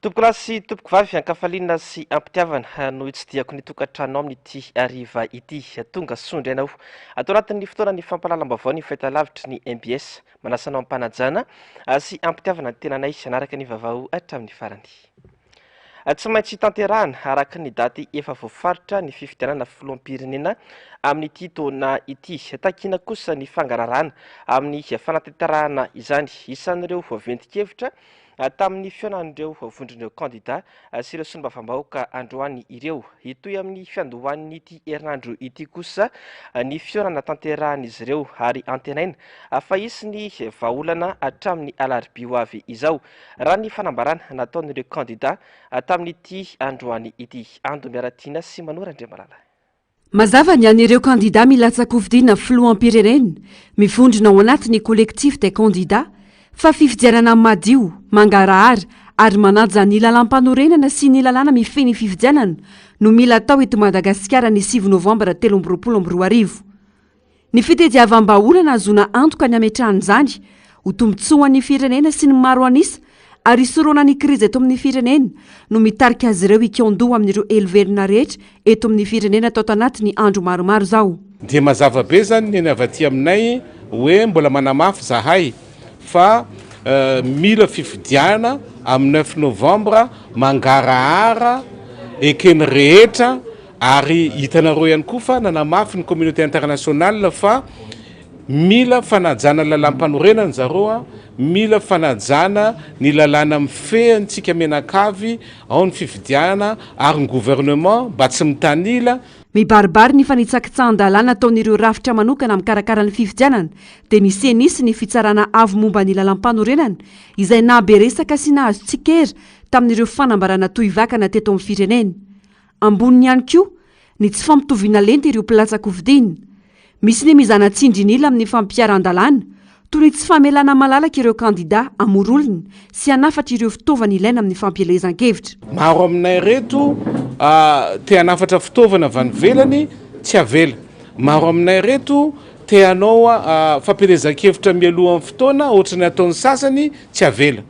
Tompokolahy sy tompokovavy, ankafaliana sy ampitiavana no hitsidihako ny tokantranonao amin'ity hariva ity. Tonga soa indray ianao ato anatin'ny fotoanan'ny fampahalalam-baovao ny fahitalavitry ny mbs. Manasa anao am-panajana sy am-pitiavana ny tenanay hanaraka ny vaovao hatramin'ny farany. Tsy maintsy tanterahana araka ny daty efa voafaritra ny fifidianana filoham-pirenena amin'ity taona ity. Takiana kosa ny fangaraharaana amin'ny fanatanterahana izany. Isan'ireo ventin-kevitra tamin'ny fihaonan'ireo vondron'ireo kandida sy ireo solombavambahoaka androany ireo. Hitohy amin'ny fiandohan'ity herinandro ity kosa ny fihaonana tanterahan'izy ireo ary antenaina fa hisy ny vahaolana hatramin'ny alarobia ho avy izao, raha ny fanambarana nataon'ireo kandida tamin'ity androany ity. Ando Miaratiana sy Mano Randriamalala. Mazava ny an'ireo kandida milatsa-kofidina filoham-pirenena mivondrona ao anatin'ny Collectif des candidats fa fifidianana madio, mangarahara ary manaja ny lalàmpanorenana sy ny lalàna mifehy ny fifidianana no mila atao eto Madagasikara ny sivy novambra 2023. Ny fitediavam-bahaolana ahazoana antoka ny hametrahana izany ho tombontsoan'ny firenena sy ny maro an'isa ary hisorohana ny krizy eto amin'ny firenena no mitarika azy ireo hikaon-doha amin'ireo helovelona rehetra eto amin'ny firenena tao tanatin'ny andro maromaro izao. Dia mazava be zany ny avy aty aminay hoe mbola manamafy zahay fa mila fifidianana amin'ny neuf novembre mangarahara eken'ny rehetra Ary hitanareo ihany koa fa nanamafy ny communauté internationale fa mila fanajana ny lalàm-panorenana zareo a, mila fanajana ny lalàna mifehy antsika mianakavy, ao ny fifidianana ary ny gouvernement mba tsy mitanila. Mibaribary ny fanitsakitsahan-dalàna ataon'ireo rafitra manokana mikarakara ny fifidianana, dia ny Ceni sy ny Fitsarana Avo momba ny Lalàmpanorenana, izay nahabe resaka sy nahazo tsikera tamin'ireo fanambarana tohivakana teto amin'ny firenena. Amboniny ihany koa ny tsy fampitoviana lenta ireo mpilatsa-kofidina. Misy ny mizana tsindrin'ila amin'ny fampiharan-dalàna, toy ny tsy famelana malalaka ireo kandidà hamory olona sy hanafatra ireo fitaovana ilaina amin'ny fampielezan-kevitra. Maro aminay ireto te hanafatra fitaovana avy any ivelany tsy avela. Maro aminay ireto te hanao fampielezan-kevitra mialohan'ny fotoana ohatran'ny ataon'ny sasany tsy avela.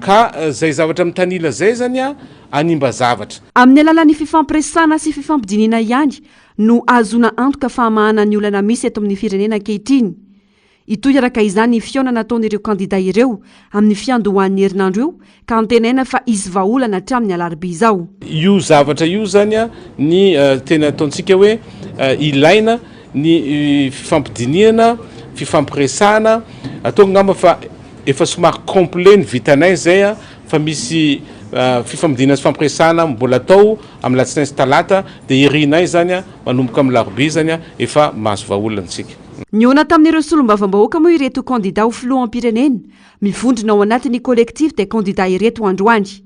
Ka zay zavatra mitanila zay zany a hanimba zavatra. Amin'ny alalan'ny fifampiresahana sy fifampidinihana ihany no ahazoana antoka fa hamahana ny olana misy eto amin'ny firenena ankehitriny. Hitohy araka izany ny fihaonana ataon'ireo kandida ireo amin'ny fiandohan'ny herinandro io ka antenaina fa hisy vahaolana hatramin'ny alarobia izao. Io zavatra io zany ny tena ataontsika hoe ilaina ny fifampidinihana, fifampiresahana, ataoko angamba fa efa somary complet ny vitanay zay a, fa misy fifampidinihana sy fifampiresahana mbola atao amin'ny alatsinainy sy talata dia irinay zany a, manomboka amin'ny larobia zany a, efa mahazo vahaolana isika. Nihaona tamin'ireo solombavambahoaka moa ireto kandida ho filoham-pirenena mivondrona ao anatin'ny Collectif des candidats ireto androany.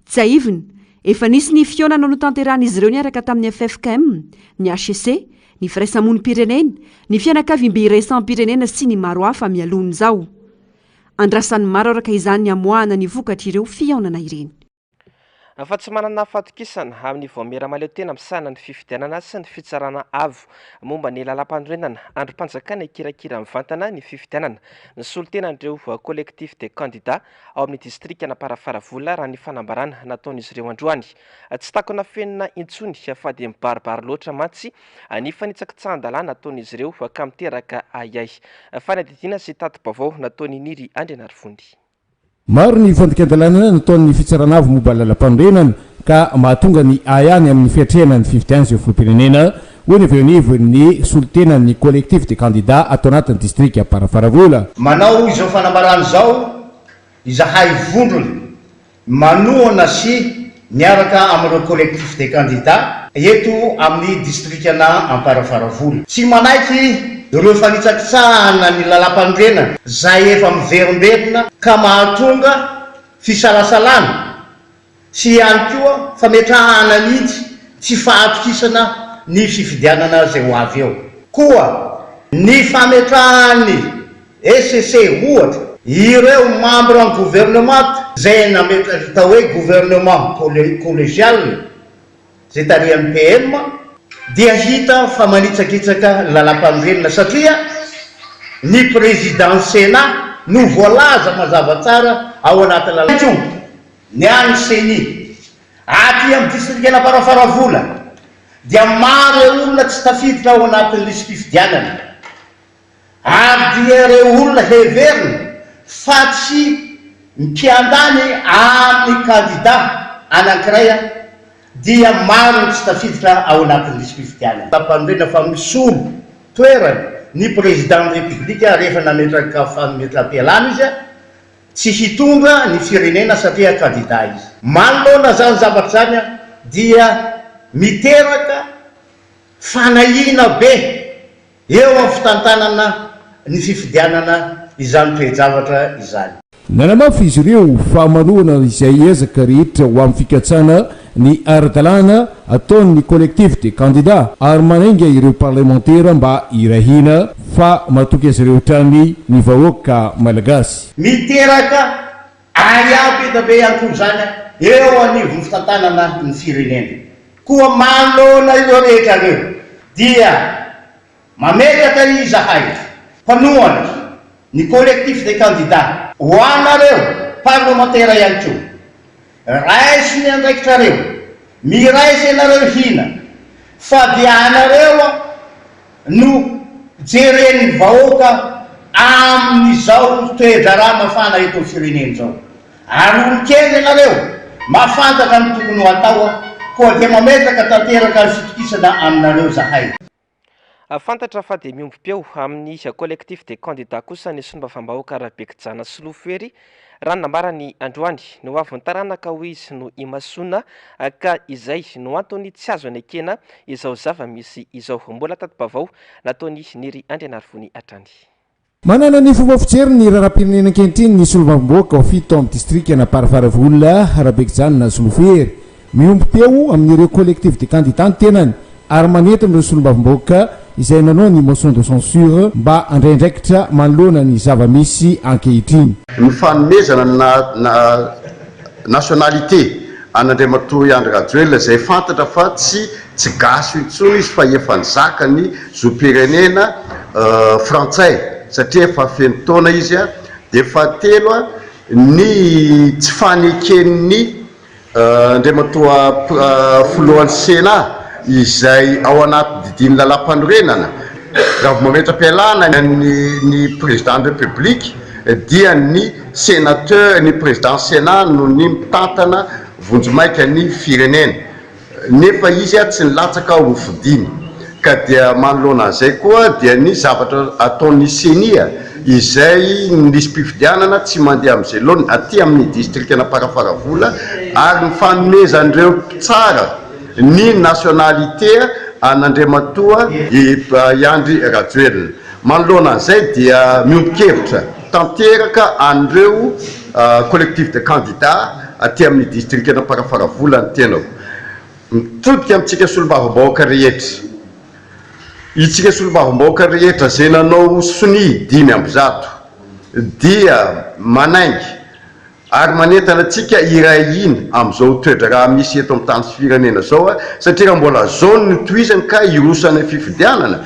Tsiahivina, efa nisy ny fihaonana notanterahan'izy ireo niaraka tamin'ny ffkm, ny hcc, ny firaisamonim-pirenena, ny fianakaviambe iraisam-pirenena sy ny maro hafa mialohan'izao. Andrasan'ny maro araka izany ny hamoahana ny vokatr'ireo fihaonana ireny. Fa tsy manana fahatokisana amin'ny vaomiera mahaleo tena misahana ny fifidianana sy ny fitsarana avo momba ny lalàmpanorenana andrim-panjakana hikirakira mivantana ny fifidianana ny solontenan'ireo Collectif des candidats ao amin'ny distrikan'Amparafaravola raha ny fanambarana nataon'izy ireo androany. Tsy takona fenina intsony fa dia mibaribary loatra mantsy ny fanitsakitsahan-dalàna ataon'izy ireo ka miteraka ahiahy. Fanadihadiana sy tati-baovao nataon'i Niry Andrianarivony. Maro ny fandikan-dalàna nataon'ny Fitsarana Avo momba ny Lalampanorenana ka mahatonga ny ahiahy ny amin'ny fiatrehana ny fifidianana izay filoham-pirenena, hoy ny avy eo anivon'ny solontenan'ny Collectif des candidats ato anatin'ny distrika Amparafaravola. Manao izao fanambarana izao izahay vondrona manohana sy miaraka amin'ireo Collectif des candidats eto amin'ny distrikanà Amparafaravola. Tsy manaiky ireo fanitsakitsahana ny lalàmpanorenana izay efa miverimberina ka mahatonga fisalasalana sy ihany koa fametrahana mihitsy tsy fahatokisana ny fifidianana izay ho avy eo. Koa ny fametrahan'ny SCC ohatra ireo membre ny gouvernement izay nametraka atao hoe gouvernement collégial izay tarihan'ny PM dia hita fa manitsakitsaka ny lalàmpanorenana satria ny président Sénat no voalaza mazava tsara ao anaty lalàna. Ny an'ny Ceni, aty amin'ny distrikan'Amparafaravola dia maro ireo olona tsy tafiditra ao anatin'ny lisi-pifidianana ary dia ireo olona heverina fa tsy mpiandany amin'ny kandida anankiray dia maro ny tsy tafiditra ao anatin'ny lisi-pifidianana. Mpanohitra fa misolo toerana ny Président-n'ny République rehefa nametraka fametraham-pialana izy tsy hitondra ny firenena satria kandida izy. Manoloana izany zavatra izany dia miteraka fanahiana be eo amin'ny fitantanana ny fifidianana izany toe-javatra izany. Nanamafy izy ireo fa manohana izay ezaka rehetra ho amin'ny fikatsana ny ara-dalàna ataon'ny Collectif des candidats ary manainga ireo parlemantera mba hiray hina fa matoky azy ireo hatrany ny vahoaka Malagasy. Miteraka ahiahy be dia be ihany koa izany eo anivon'ny fitantanana ny firenena. Koa manoloana ireo rehetra ireo dia Mametraka izahay mpanohana ny Collectif des candidats ho anareo parlemantera ihany koa. Raiso ny andraikitrareo, miraisa ianareo hina fa dia anareo no jeren'ny vahoaka amin'izao toe-draharaha mafana eto amin'ny firenena izao. Ary olon-kendry ianareo, mahafantatra ny tokony ho atao, koa dia mametraka tanteraka ny fitokisana aminareo izahay. Fantatra fa dia miombom-peo amin'ny Collectif des candidats kosa ny solombavambahoaka Rabekijana Solofohery, raha ny nambarany androany. Ny ho avin'ny taranaka, hoy izy, no imasoana ka izay no antony tsy azo anekena izao zava-misy izao. Mbola tati-baovao nataon'i Niry Andrianarivony hatrany. Manana ny fomba fijery ny raharaham-pirenena ankehitriny ny solombavambahoaka voafidy tao amin'ny distrikan'Amparafaravola, Rabekijanona Solofohery. Miombom-peo amin'ireo collectif des candidats ny tenany ary manentana ireo solombavambahoaka izay nanao ny motion de censure mba handray andraikitra manoloana ny zava-misy ankehitriny. Ny fanomezana ny nationalité an'Andriamatoa Andry Rajoelina izay fantatra fa tsy tsy gasy intsony izy fa efa nizaka ny zom-pirenena frantsay satria efa feno taona izy dia fahatelo ny tsy faneken'ny Andriamatoa filohan'ny Sénat izay ao anaty didin'ny lalàmpanorenana raha vao mametra-pialana ny ny président ny république dia ny sénateur ny président Sénat no ny mitantana vonjimaika ny firenena nefa izy tsy nilatsaka ho fidiny ka dia manoloana an'izay koa dia ny zavatra ataon'ny ceni izay ny lisi-pifidianana tsy mandeha amin'izay laoniny aty amin'ny distrikan'Amparafaravola ary ny fanomezan'ireo mpitsara ny nationalité an'Andriamatoa i Andry Rajoelina. Manoloana an'izay dia miombon-kevitra tanteraka an'ireo collectif de candidats aty amin'ny distrikan'Amparafaravola ny tenako. Mitodika amintsika solombavambahoaka rehetra, itsika solombavambahoaka rehetra izay nanao sonia 105 dia manainga Ary manentana antsika hiray hina amin'izao toe-draharaha misy eto amin'ny tany sy firenena izao satria raha mbola zao no tohizany ka hirosana fifidianana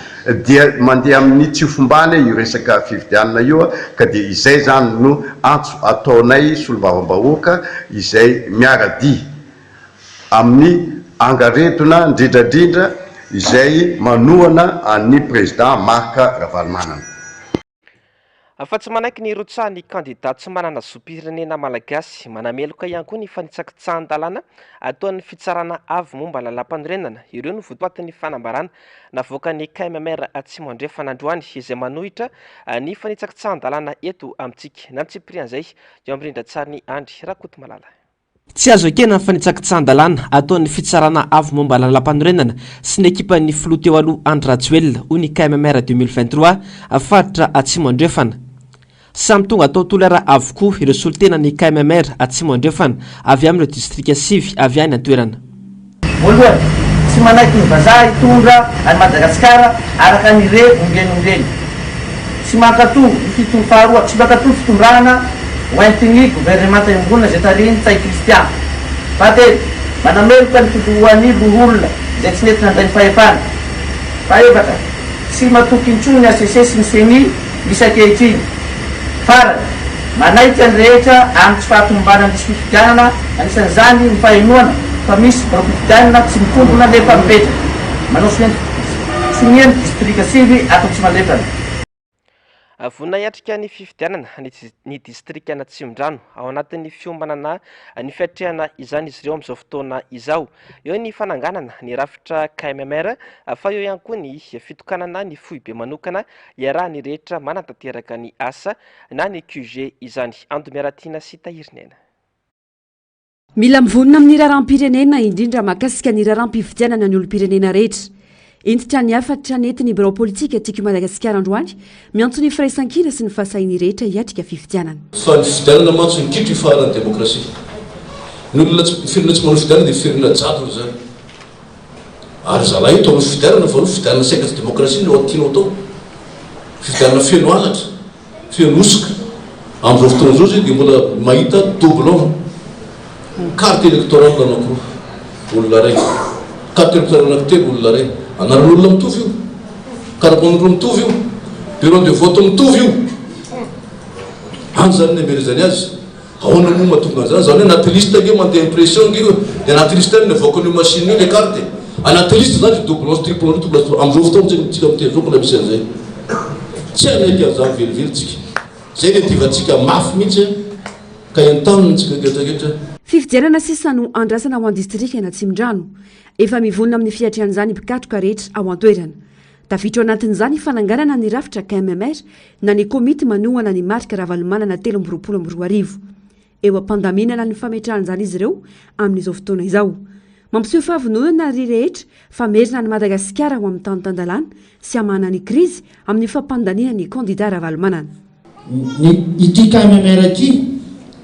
dia mandeha amin'ny tsy fombany io resaka fifidianana io ka dia izay izany no antso ataonay solombavambahoaka izay miara-dia amin'ny angaredona indrindrandrindra izay manohana an'ny Président Marc Ravalomanana. Fa tsy manaiky ny hirotsahan'ny kandidà tsy manana zom-pirenena malagasy. Manameloka ihany koa ny fanitsakitsahan-dalàna ataon'ny Fitsarana avo momba ny lalàmpanorenana. Ireo no votoatin'ny fanambarana navoakan'ny KMMR Atsimo Andrefana androany izay manohitra ny fanitsakitsahan-dalàna eto amintsika. Ny antsipirian'izay eo amin'ny rindran-tsarin'i Andry Rakotomalala. Tsy azo ekena ny fanitsakitsahan-dalàna ataon'ny Fitsarana avo momba ny lalàmpanorenana sy ny ekipan'ny filoha teo aloha Andry Rajoelina, hoy ny KMMR 2023, faritra Atsimo Andrefana. Samy tonga tao Toliara avokoa ireo solontenan'ny KMMR Atsimo Andrefana avy amin'ireo distrika sivy avy any an-toerana. Voalohany, tsy manaiky ny vazaha hitondra an'i Madagasikara araka ny re ombieny ombieny. Tsy mankatò ny fito Faharoa, tsy mankatò ny fitondrana hoentin'ny governemanta iombonana izay tarihin'i Ntsay Christian. Fahatelo, manameloka ny filohan'ny loholona izay tsy nety nandray ny fahefana. Fahefatra, tsy matoky intsony ny hcc sy ny ceni misy ankehitriny. Farany. Manaitra ny rehetra amin'ny tsy fahatomombanan'ny tsy fifidianana, anisan'izany ny fahenoana fa misy biraom-pifidianana tsy mitombina nefa mipetraka. Manao sonia ny distrika sivy ato Atsimo Andrefana. Vonona hiatrika ny fifidianana ny distrikan'Atsimondrano. Ao anatin'ny fiomanana ny fiatrehana izany izy ireo amin'izao fotoana izao. Eo ny fananganana ny rafitra KMMR fa eo ihany koa ny fitokanana ny foibe manokana iarahan'ny rehetra manatanteraka ny asa na ny QG izany. Ando Miaratiana sy Tahiriniaina. Mila mivonona amin'ny raharaham-pirenena, indrindra mahakasika ny raharaham-pifidianana ny olom-pirenena rehetra. Hentitra ny hafatra nentin'ny birao politika Tiako i Madagasikara androany, miantso ny firaisankina sy ny fahasahian'ny rehetra hiatrika fifidianana. Fa ny fifidianana mantsy no kitro ifaharan'ny demokrasia. Ny olona tsy, firenena tsy manao fifidianana dia firenena jadona izany. Ary zalahy io ataonao fifidianana fa io fifidianana saika tsy demokrasia no tianao atao. Fifidianana feno halatra. Feno hosoka. Amin'izao fotoana izao izay dia mbola mahita doublon. Carte électorale anankiroa, olona iray. Carte électorale anankitelo, olona iray. Anaran'olona mitovy io. Karapanondro mitovy io. Bureau de vote mitovy io. Any izany ny amelezany azy. Ahoana moa mahatonga an'izany? Izany hoe anaty liste ange mandeha impression ange io dia anaty liste any ny avoakan'io machine io le carte e. Anaty liste izany io doublon sy triplon io tonga amin'izao fotoana tsika tsika miteny izao mbola misy an'izay. Tsy hanaiky an'izany velively tsika. Izay ny iadivantsika mafy mihitsy ka entanina tsika rehetra rehetra. Fifidianana sisa no andrasana ho an'ny distrikan'Atsimondrano. Efa mivonona amin'ny fiatrehana izany mpikatroka rehetra ao an-toerana. Tafiditra ao anatin'izany fananganana ny rafitra KMMR na ny komity manohana an'i Marc Ravalomanana 2023. Eo am-pandaminana ny fametrahana izany izy ireo amin'izao fotoana izao. Mampiseho fahavononana ry rehetra fa merina an'i Madagasikara ho amin'ny tany tan-dalàna sy hamahana ny krizy amin'ny fampandaniana ny kandida Ravalomanana. Ny ity KMMR ity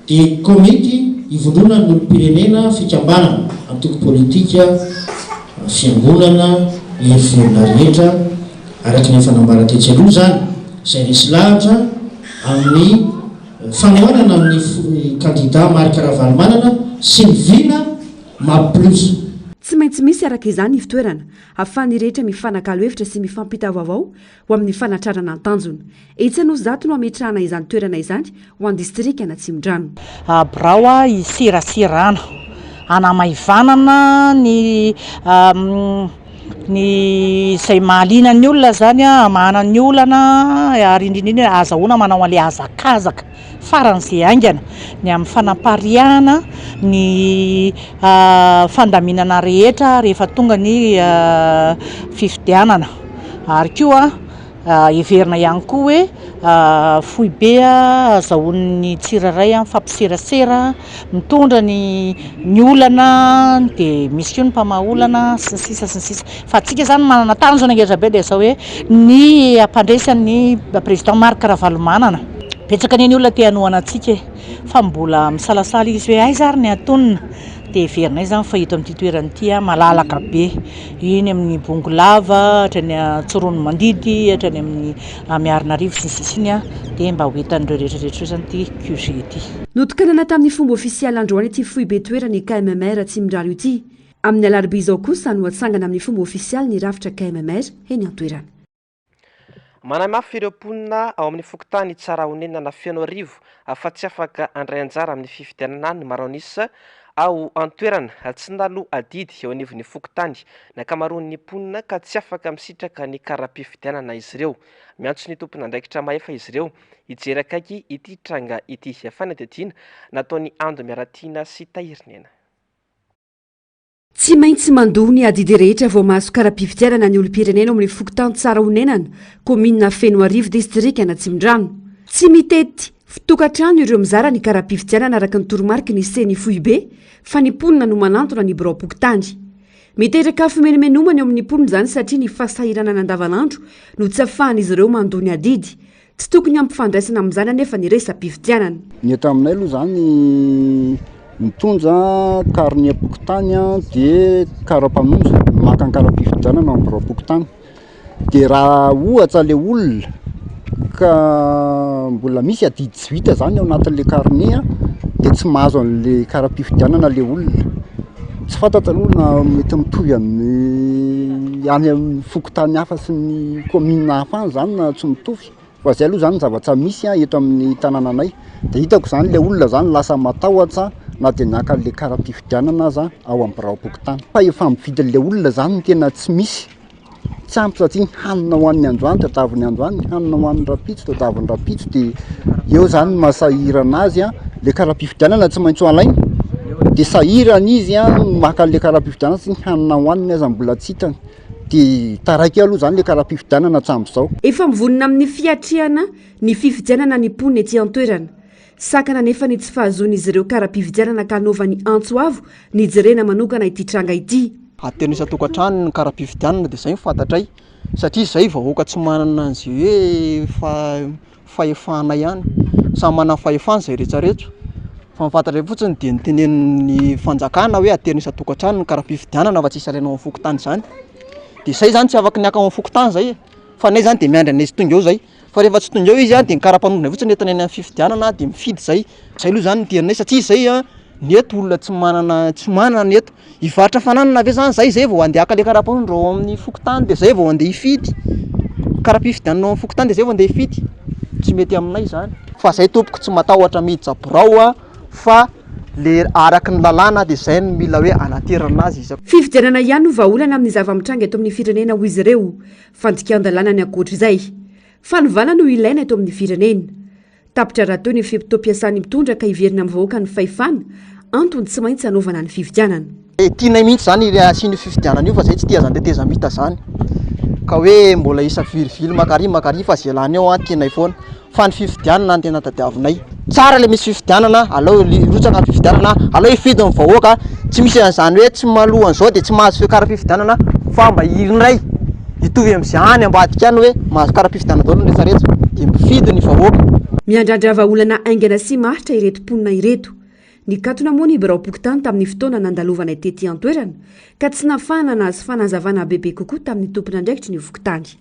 dia komity ivondronan'ny olom-pirenena, fikambanana, antoko politika, fiangonana, hery velona rehetra, araka ny efa nambara tetsy aloha izany, izay resy lahatra amin'ny fanohanana amin'ny kandida Marc Ravalomanana sy ny vina Map Plus. Tsy maintsy misy araka izany ivon-toerana ahafahan'ny rehetra mifanakalo hevitra sy mifampita vaovao ho amin'ny fanatrarana ny tanjona. Etsy Anosizato no hametrahana izany toerana izany ho an'ny distrikan'Atsimondrano. Birao hiseraseraana, hanamaivanana ny ny izay mahaliana ny olona izany, hamahana ny olana ary indrindra indrindra ahazahoana manao an'ilay hazakazaka faran'izay haingana ny amin'ny fanapariahana ny fandaminana rehetra rehefa tonga ny fifidianana. Ary koa heverina ihany koa hoe foibe ahazahoan'ny tsirairay mifampiserasera, mitondra ny ny olana dia misy koa ny mpamaha olana sy ny sisa sy ny sisa. Fa antsika izany manana tanjona ngeza be dia izao hoe ny hampandresy an'i président Marc Ravalomanana. Betsaka anie ny olona te hanohana antsika e, fa mbola misalasala izy hoe aiza ary ny antonona? Dia heverinay izany fa eto amin'ity toerana ity malalaka be. Eny amin'ny Bongolava, hatrany Antsoronomandidy, hatrany amin'ny Miarinarivo sy ny sisa iny dia mba ho hitan'ireo rehetra rehetra ireo izany ity QG ity. Notokanana tamin'ny fomba ofisialy androany ity foibe toeran'ny KMMR Atsimondrano ity. Amin'ny alarobia izao kosa no hatsangana amin'ny fomba ofisialy ny rafitra KMMR eny an-toerana. Manahy mafy ireo mponina ao amin'ny fokontany Tsarahonenana Fenoarivo fa tsy afaka handray anjara amin'ny fifidianana ny maro an'isa ao an-toerana. Tsy naloa adidy eo anivon'ny fokontany ny ankamaroan'ny mponina ka tsy afaka misitraka ny kara-pifidianana izy ireo. Miantso ny tompon'andraikitra mahefa izy ireo hijery akaiky ity tranga ity. Fanadihadiana nataon'i Ando Miaratiana sy Tahiriniaina. Tsy maintsy mandoa ny adidy rehetra vao mahazo kara-pifidianana ny olom-pirenena ao amin'ny fokontany Tsarahonenana, kaominina Fenoarivo, distrikan'Atsimondrano. Tsy mitety tokantrano ireo mizara ny kara-pifidianana araka ny toromariky ny Ceni foibe fa ny mponina no manantona ny biraom-pokontany. Miteraka fimenomenomana eo amin'ny mponina izany satria ny fahasahiranana andavanandro no tsy ahafahan'izy ireo mandoa ny adidy. Tsy tokony hampifandraisana amin'izany anefa ny resa-pifidianana. Ny eto aminay aloha izany mitondra karinem-pokontany dia kara-panondro, maka ny kara-pifidianana ao amin'ny biraom-pokontany. Dia raha ohatra ilay olona ka mbola misy adidy tsy vita izany ao anatin'ilay karne dia tsy mahazo an'ilay kara-pifidianana ilay olona. Tsy fantatra aloha na mety mitovy amin'ny any amin'ny fokontany hafa sy ny kaominina hafa any izany na tsy mitovy. Fa zay aloha zany ny zavatra misy eto amin'ny tanànanay. De hitako zany le olona zany lasa matahotra na de naka an'le kara-pifidianana aza ao amin'ny biraom-pokontany. Fa efa mividin'le olona zany no tena tsy misy, tsy ampy satria ny hanina ho an'ny androany tadiaviny androany, ny hanina ho an'ny rahampitso tadiaviny rahampitso de eo zany no mahasahirana azy an, le kara-pifidianana tsy maintsy ho alaina de sahirana izy an maka an'le kara-pifidianana satria ny hanina hohaniny aza mbola tsy hitany. Dia taraiky aloha izany ilay kara-pifidianana hatramin'izao. Efa mivonona amin'ny fiatrehana ny fifidianana ny mponina ety an-toerana. Sakana anefa ny tsy fahazoan'izy ireo kara-pifidianana ka anaovany antso avo ny hijerena manokana ity tranga ity. Aterina isan-tokantrano ny kara-pifidianana dia izay no fantatray satria izay vahoaka tsy manana an'izay hoe fahefana ihany. Samy manana ny fahefany izay rehetra rehetra fa ny fantatray fotsiny dia ny tenenin'ny fanjakana hoe aterina isan-tokantrano ny kara-pifidianana fa tsisy alaina ao amin'ny fokontany izany. Dia izay izany tsy afaky ny haka ao amin'ny fokontany izay e! Fa ny anay izany dia miandry an'izy tonga eo izay. Fa rehefa tsy tonga eo izy dia ny kara-panondronay fotsiny entina eny amin'ny fifidianana dia mifidy izay. Izay aloha izany no tianay satria izay an, ny eto olona tsy manana tsy manana ny eto. Hivarotra fananana ve zany zay zay vao andeha haka le karapanondro ao amin'ny fokontany de zay vao andeha hifidy? Kara-pifidianana ao amin'ny fokontany de zay vao andeha hifidy? Tsy mety aminay izany. Fa zay tompoko tsy matahotra miditra birao a, fa le araky ny lalàna de zay no mila hoe anaterana azy izy. Fifidianana ihany no vahaolana amin'ny zava-mitranga eto amin'ny firenena hoy izy ireo. Fandikan-dalàna ny ankoatr'izay. Fanovana no ilaina eto amin'ny firenena. Tapitra rahateo ny fe-potoam-piasan'ny mpitondra ka hiverina amin'ny vahoaka ny fahefana, antony tsy maintsy hanaovana ny fifidianana. Tianay mihitsy zany ry asiana io fifidianana io fa zay tsy tia zany tetezamita zany ka hoe mbola hisavirivily makary makary fa ze lany eo an tianay foana fa ny fifidianana no tena tadiavinay. Tsara le misy fifidianana, aleo hirotsaka ny fifidianana, aleo hifidy ny vahoaka, tsy misy an'izany hoe tsy maloha an'izao de tsy mahazo kara-pifidianana fa mba iray hitovy amin'izay any ambadika any hoe mahazo kara-pifidianana daholo ny rehetra rehetra dia mifidy ny vahoaka. Miandrandra vahaolana haingana sy maharitra ireto mponina ireto. Nikatona moa ny biraom-pokontany tamin'ny fotoana nandalovanay tety an-toerana ka tsy nahafahana nahazo fanazavana bebe kokoa tamin'ny tompon'andraikitry ny fokontany.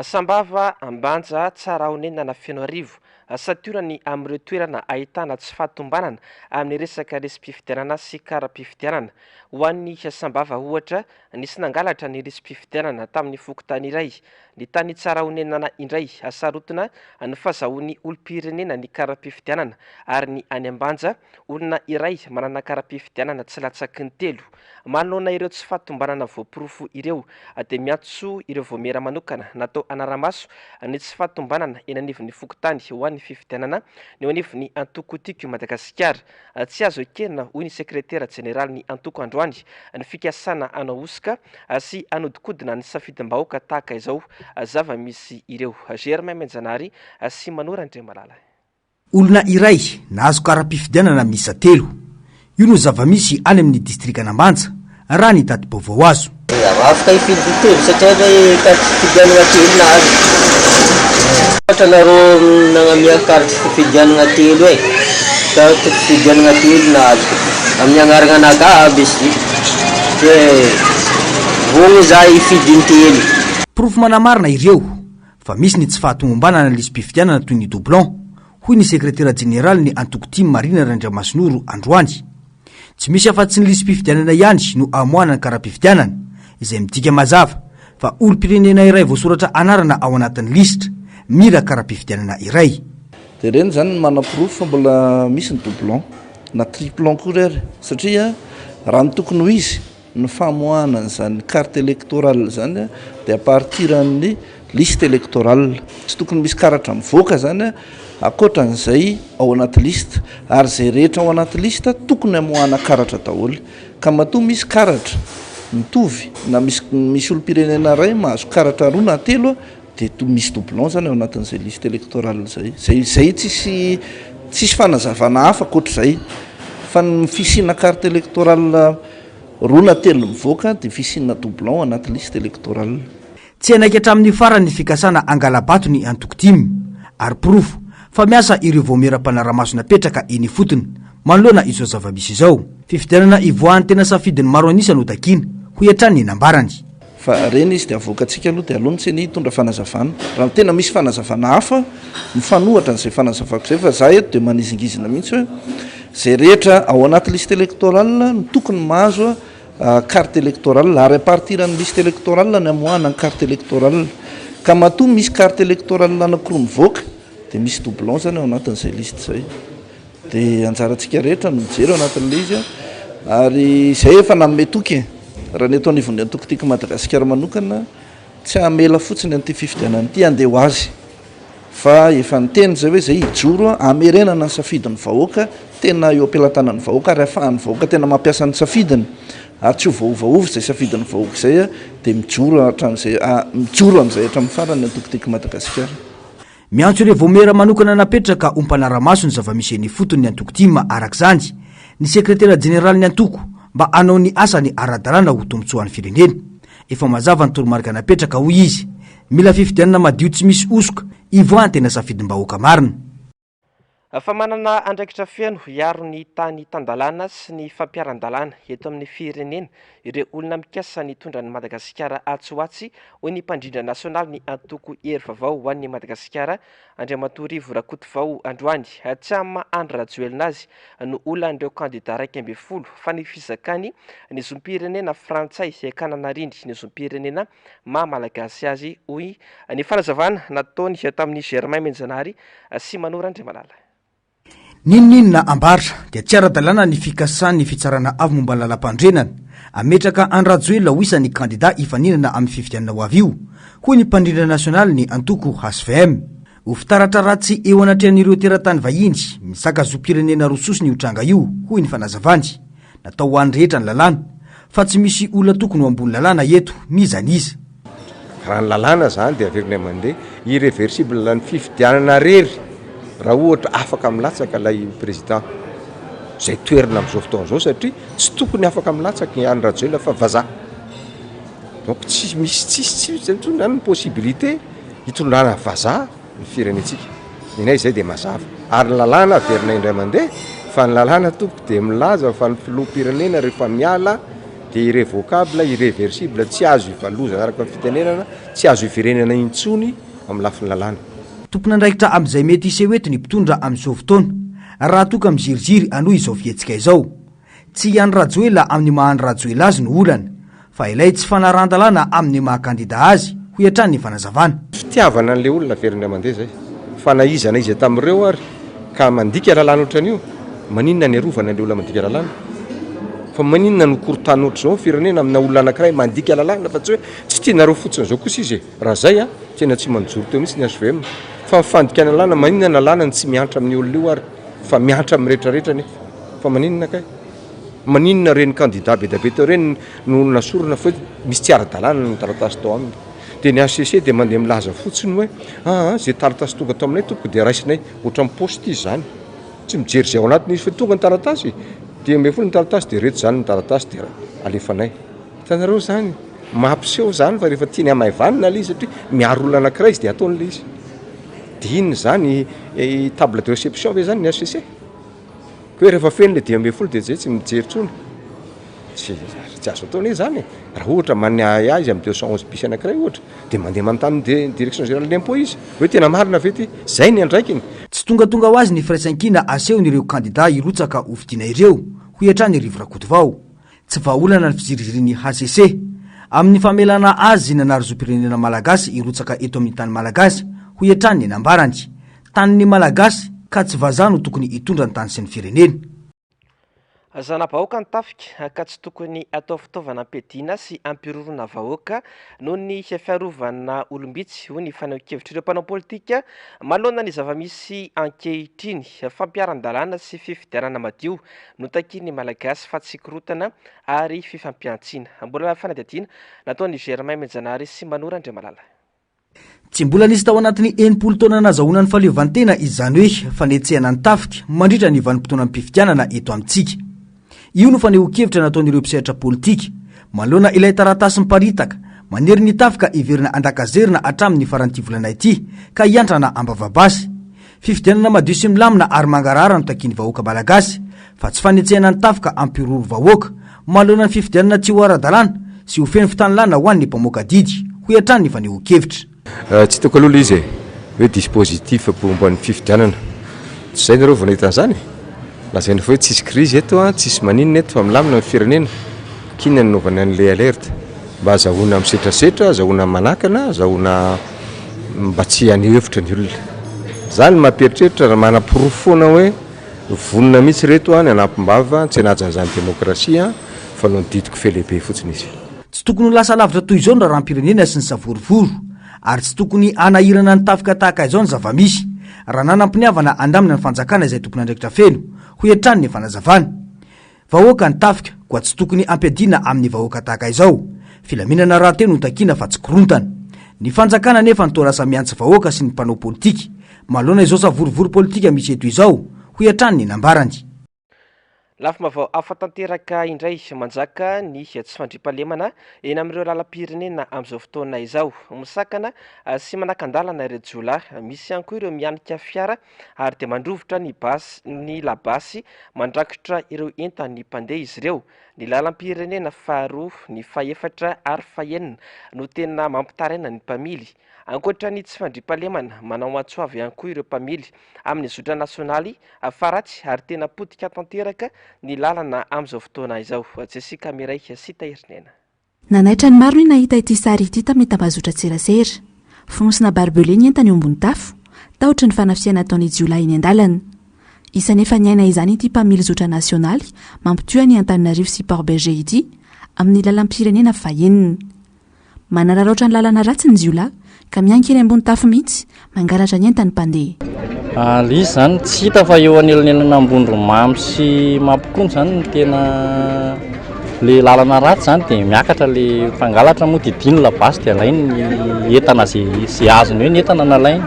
Sambava, Ambanja, Tsarahonenana, Fenoarivo. Santionany amin'ireo toerana ahitana tsy fahatombanana amin'ny resaka lisi-pifidianana sy kara-pifidianana. Ho an'ny Sambava ohatra, nisy nangalatra ny lisi-pifidianana tamin'ny fokontany iray. Ny tany Tsarahonenana indray, hasarotina ny fazahoan'ny olom-pirenena ny kara-pifidianana ary ny any Ambanja, olona iray manana kara-pifidianana tsy latsaky ny telo. Manoloana ireo tsy fahatombanana voaporofo ireo dia miantso ireo vaomiera manokana natao hanara-maso ny tsy fahatombanana eny anivon'ny fokontany ho an'ny fifidianana ny eo anivon'ny antoko Tiako i Madagasikara. Tsy azo ekena, hoy ny sekretera jeneralin'ny antoko androany, ny fikasana hanao hosoka sy hanodinkodina ny safidim-bahoaka tahaka izao zava-misy ireo. Germain Menjanahary sy Manoro Andriamalala. Olona iray nahazo kara-pifidianana miisa telo. Io no zava-misy any amin'ny distrikan'Ambanja, raha ny tati-baovao azo. Afaka hifidy telo satria zay carte fifidianana telo nahazo. Ohatra nareo nagnamia carte fifidianana telo e, carte fifidianana telo nahazoko amin'ny agnarana anakahy aby izy ity, de vonogno za hifidy intelo. Porofo manamarina ireo fa misy ny tsy fahatomombanana ny lisi-pifidianana toy ny doublon, hoy ny sekretera jeneralin'ny antoko tim Marina Randriamasinoro androany. Tsy misy afa-tsy ny lisi-pifidianana ihany no amoahana ny kara-pifidianana, izay midika mazava fa olom-pirenena iray voasoratra anarana ao anatin'ny lisitra, mila kara-pifidianana iray. Dia ireny izany no manaporofo fa mbola misy ny doublon na triplon koa ary satria raha ny tokony ho izy Ny famoahana an'izany carte électorale izany dia à partir an'ny liste électorale. Tsy tokony misy karatra mivoaka izany ankoatra an'izay ao anaty liste. Ary izay rehetra ao anaty liste tokony hamoahana karatra daholo. Ka matoa misy karatra mitovy na misy misy olom-pirenena iray mahazo karatra roa na telo Dia misy doublon zany ao anatin'izay liste électorale izay. Zay izay tsisy tsisy fanazavana hafa ankoatr'izay. Fa ny fisiana carte électorale roa na telo mivoaka dia fisiana doublon ao anaty liste électorale. Tsy hanaiky hatramin'ny farany ny fikasana hangala-bato ny antoko tim, ary porofo fa miasa ireo vaomiera mpanara-maso napetraka eny ifotony manoloana izao zava-misy izao. Fifidianana ivoahan'ny tena safidin'ny maro an'isa no takiana, hoy hatrany ny nambarany. Fa reny izy dia avoakantsika aloha dia aleo ny ceni hitondra fanazavana. Raha tena misy fanazavana hafa mifanohatra an'izay fanazavako izay fa za eto dia manizingizina mihitsy hoe izay rehetra ao anaty liste électorale no tokony mahazo carte électorale ary à partir an'ny liste électorale ny amoahana ny carte électorale. Ka matoa misy carte électorale anankiroa mivoaka dia misy doublon zany ao anatin'izay liste izay. Dia anjarantsika rehetra no mijery ao anatin'ilay izy ary izay efa nanome toky e! Raha ny eto anivon'ny antoko Tiako Madagasikara manokana, tsy hamela fotsiny an'ity fifidianana ity handeha ho azy fa efa niteny izay hoe izay hijoro hamerenana ny safidin'ny vahoaka tena eo am-pelatanan'ny vahoaka ary ahafahan'ny vahoaka tena mampiasa ny safidiny ary tsy ho voaovaova izay safidin'ny vahoaka izay dia mijoro hatramin'izay mijoro amin'izay hatramin'ny farany ny antoko Tiako Madagasikara. Miantso ireo vaomiera manokana napetraka ho mpanara-maso ny zava-misy eny ifotony ny antoko tim araka izany ny sekretera jeneralin'ny antoko mba hanao ny asany ara-dalàna ho tombontsoan'ny firenena. Efa mazava ny toromarika napetraka hoy izy. Mila fifidianana madio tsy misy hosoka hivoahan'ny tena safidim-bahoaka marina. Fa manana andraikitra feno hiaro ny tany tan-dalàna sy ny fampiharan-dalàna eto amin'ny firenena ireo olona mikasa ny hitondra an'i Madagasikara atsy ho atsy, hoy ny mpandrindra nasionaly ny antoko Hery Vaovao ho an'i Madagasikara, Andriamatoa Rivo Rakotovao androany. Tsy amin'ny maha Andry Rajoelina azy no olan'ireo kandida 11 fa ny fizakany ny zom-pirenena frantsay ka nanariny ny zom-pirenena maha Malagasy azy, hoy ny fanazavana nataony tamin'i Germain Menjanahary sy Manoro Andriamalala. N'inon'inona ambara dia tsy ara-dalàna ny fikasan'ny Fitsarana Avo momba ny Lalàmpanorenana hametraka an-dRajoelina ho isan'ny kandida hifaninana amin'ny fifidianana ho avy io, hoy ny mpandrindra nasionalin'ny antoko hvm. Ho fitaratra ratsy eo anatrehan'ireo teratany vahiny mizaka zom-pirenena roa sosona io tranga io, hoy ny fanazavany. Natao ho an'ny rehetra ny lalàna, fa tsy misy olona tokony ho ambony lalàna eto, n'iza n'iza. Raha ny lalàna izany dia averina mandeha, irreversible ny fifidianana rery raha ohatra afaka milatsaka ilay président izay toerana amin'izao fotoana izao satria tsy tokony afaka milatsaka i Andry Rajoelina fa vazaha. Donc tsy misy tsisy tsy misy intsony izany ny possibilité hitondrana vazaha ny firenentsika. Ny anay izay dia mazava. Ary ny lalàna averina indray mandeha fa ny lalàna tompoko dia milaza fa ny filoham-pirenena rehefa miala dia irrévocable, irréversible, tsy azo ivalozana araka ny fitenenana, tsy azo iverenana intsony amin'ny lafiny lalàna. Tompon'andraikitra amin'izay mety hiseho eto ny mpitondra amin'izao fotoana, raha toa ka miziriziry hanohy izao fihetsika izao. Tsy i Andry Rajoelina amin'ny maha Andry Rajoelina azy no olana, fa ilay tsy fanarahan-dalàna amin'ny maha kandida azy, hoy hatrany ny fanazavana. Fitiavana an'ilay olona averina mandeha izay, fa na iza na iza tamin'ireo ary ka mandika lalàna ohatran'io, maninona ny arovana an'ilay olona mandika lalàna? Fa maninona no korontana ohatr'izao ny firenena amina olona anankiray mandika lalàna fa tsy hoe tsy tianareo fotsiny izao kosa izy e! Raha izay an, tena tsy manjoro teo mihitsy ny hvm. Fa ny fandikana lalàna, maninona ny lalàna no tsy miantra amin'io olona io ary fa miantra amin'ny rehetrarehetra nefa? Fa maninona kay? Maninona ireny kandida be dia be teo ireny no nasorina fa hoe misy tsy ara-dalàna ny taratasy tao aminy? Dia ny hcc dia mandeha milaza fotsiny hoe aa izay taratasy tonga tao aminay tompoko dia raisinay ohatran'ny poste izy izany. Tsy mijery izay ao anatiny izy fa tonga ny taratasy, 15 ny taratasy dia ireto izany ny taratasy dia alefanay. Hitanareo izany? Mampiseho izany fa rehefa tiany hamaivanina ilay izy satria miaro olona anankiray izy dia ataony ilay izy. Dia inona izany table de réception ve izany ny hcc? Ka hoe rehefa feno ilay 15 dia zay tsy mijery intsony. Tsy tsy azo atao anie izany e. Raha ohatra manome ahiahy izy amin'ny 211 bis anankiray ohatra dia mandeha manontany ny direction générale de l'impôt izy hoe tena marina ve ity? Zay ny andraikiny. Tsy tongatonga ho azy ny firaisankina asehon'ireo kandida hirotsaka hofidiana ireo, hoy hatrany Rivo Rakotovao. Tsy vahaolana ny fizirizirian'ny hcc amin'ny famelana azy nanary zom-pirenena malagasy hirotsaka eto amin'ny tany malagasy, hoy hatrany ny nambarany. Tanin'ny Malagasy ka tsy vazaha no tokony hitondra ny tany sy ny firenena. Zana-bahoaka ny tafika ka tsy tokony atao fitaovana ampiadiana sy ampirorona vahoaka noho ny fiarovana olom-bitsy, hoy ny fanehoan-kevitr'ireo mpanao politika manoloana ny zava-misy ankehitriny. Fampiharan-dalàna sy fifidianana madio no takian'ny Malagasy fa tsy korontana ary fifampihantsiana. Mbola fanadihadiana nataon'i Germain Mijanahary sy Manoro Andriamalala. Tsy mbola nisy tao anatin'ny 60 taona nazahoana ny fahaleovantena izany hoe fanetsehana ny tafika mandritra ny vanim-potoanam-pifidianana eto amintsika. Io no fanehoan-kevitra nataon'ireo mpisehatra politika manoloana ilay taratasy miparitaka manery ny tafika hiverina an-dakazerina hatramin'ny faran'ity volana ity ka hiantrana am-bava-basy. Fifidianana madio sy milamina ary mangarahara no takian'ny vahoaka malagasy fa tsy fanetsehana ny tafika hampihorohoro vahoaka manoloana ny fifidianana tsy ho ara-dalàna sy ho feno fitanilana ho an'ny mpamoaka didy, hoy hatrany ny fanehoan-kevitra. Tsy hitako aloha ilay izy e, hoe dispositif momba ny fifidianana. Tsy izay nareo vao nahita an'izany e? Lazaina fa hoe tsisy crise eto an, tsisy maninona eto fa milamina ny firenena. K'inona no nanaovana an'ilay alerte? Mba azahoana misetrasetra, azahoana manakana, azahoana. mba tsy haneho hevitra ny olona. Izany no mampieritreritra raha manaporofo foana hoe vonona mihitsy ireto ny hanampim-bava, tsy hanaja an'izany demokrasia fa noho ny didiko fe lehibe fotsiny izy. Tsy tokony ho lasa lavitra toy izao ny raharaham-pirenena sy ny savorovoro, ary tsy tokony hanahirana ny tafika tahaka izao ny zava-misy, raha nanam-piniavana handamina ny fanjakana izay tompon'andraikitra feno, hoy hatrany ny fanazavana. Vahoaka ny tafika, koa tsy tokony hampiadiana amin'ny vahoaka tahaka izao. Filaminana rahateo no takiana fa tsy korontana. Ny fanjakana anefa no toa lasa mihantsy vahoaka sy ny mpanao politika, manoloana izao savorovoro politika misy eto izao, hoy hatrany ny nambarany. Lafim-baovao hafa tanteraka indray, manjaka ny tsy fandriampahalemana eny amin'ireo lalam-pirenena amin'izao fotoana izao. Misakana sy manakan-dalana ireo jiolahy. Misy ihany koa ireo mianika fiara ary dia mandrovitra ny basy ny labasy mandrakotra ireo entan'ny mpandeha izy ireo. Ny lalam-pirenena faharoa, ny fahefatra ary fahenina no tena mampitaraina ny mpamily. Ankoatra ny tsy fandriampahalemana, manao antso avo ihany koa ireo mpamily amin'ny zotra nasionaly fa ratsy ary tena potika tanteraka ny lalana amin'izao fotoana izao. Jessica Mireille sy Tahirinena. Nanaitra ny maro ny nahita ity sary ity tamin'ny tambazotran-tserasera. Fonosina barbelé ny entana eo ambony tafo, tahotry ny fanafihana ataon'ny jiolahy eny an-dalana. Isan'ny efa niaina izany ity mpamily zotra nasionaly mampitohy an'i Antananarivo sy Port Bergé ity amin'ny lalam-pirenena fahenina. Manararaotra ny lalana ratsy ny jiolahy ka miainga eny ambony tafo mihitsy mangalatra ny entan'ny mpandeha. Ilay izy izany tsy hita fa eo anelanelana Ambondromamy sy Mampikony izany no tena ilay lalana ratsy izany dia miakatra ilay mpangalatra moa didiny la basy dia alainy ny entana izay izay azony eo ny entana nalainy.